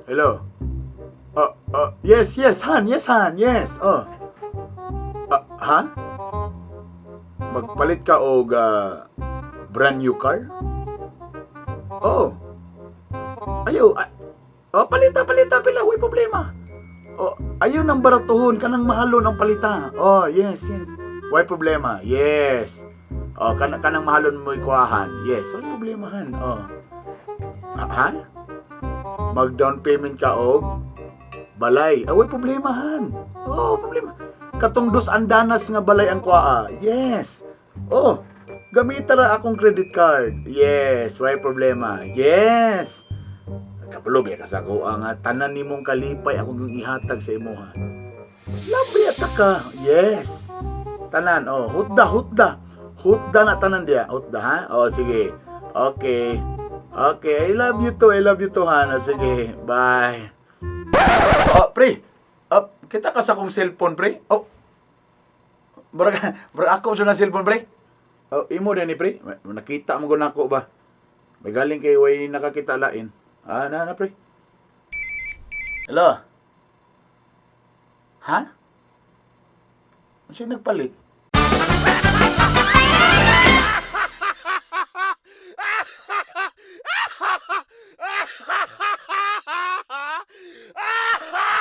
Hello? Yes, Han, yes, Han, yes. Oh. Ah, ha? Magpalit ka og brand new car? Oo. Ayo, oh, palita, palita, pila, way problema. Oh, ayun ang baratuhon, kanang mahalon ang palita. Oh, yes. Way problema. Yes. Oh, kanang mahalon mo ikuhahan. Yes, way problema han. Oh. Ah, ha? Mag down payment ka og balay. Ah, way problema han. Oh, problema. Katong dos andanas nga balay ang kuaa. Yes. Oh, gamita ra akong credit card. Yes, way problema. Yes. Kabalo biya ka sa ako nga tanan nimong kalipay akong ihatag sa imuha. Labi ata ka. Yes. Tanan, oh, hutda, hutda. Hutda na tanan diya. Hutda ha? Oh, sige. Okay. Okay, I love you too. I love you too, Hana. Sige, bye. Oh, pre. Oh, kita ka sa akong cellphone, pre. Oh. Murag, murag ako sa na cellphone, pre. Oh, imo din ni pre. Nakita mo ko nako ba? May galing kay way nakakita lain. Ah, na na pre. Hello. Ha? Ano siya nagpalit?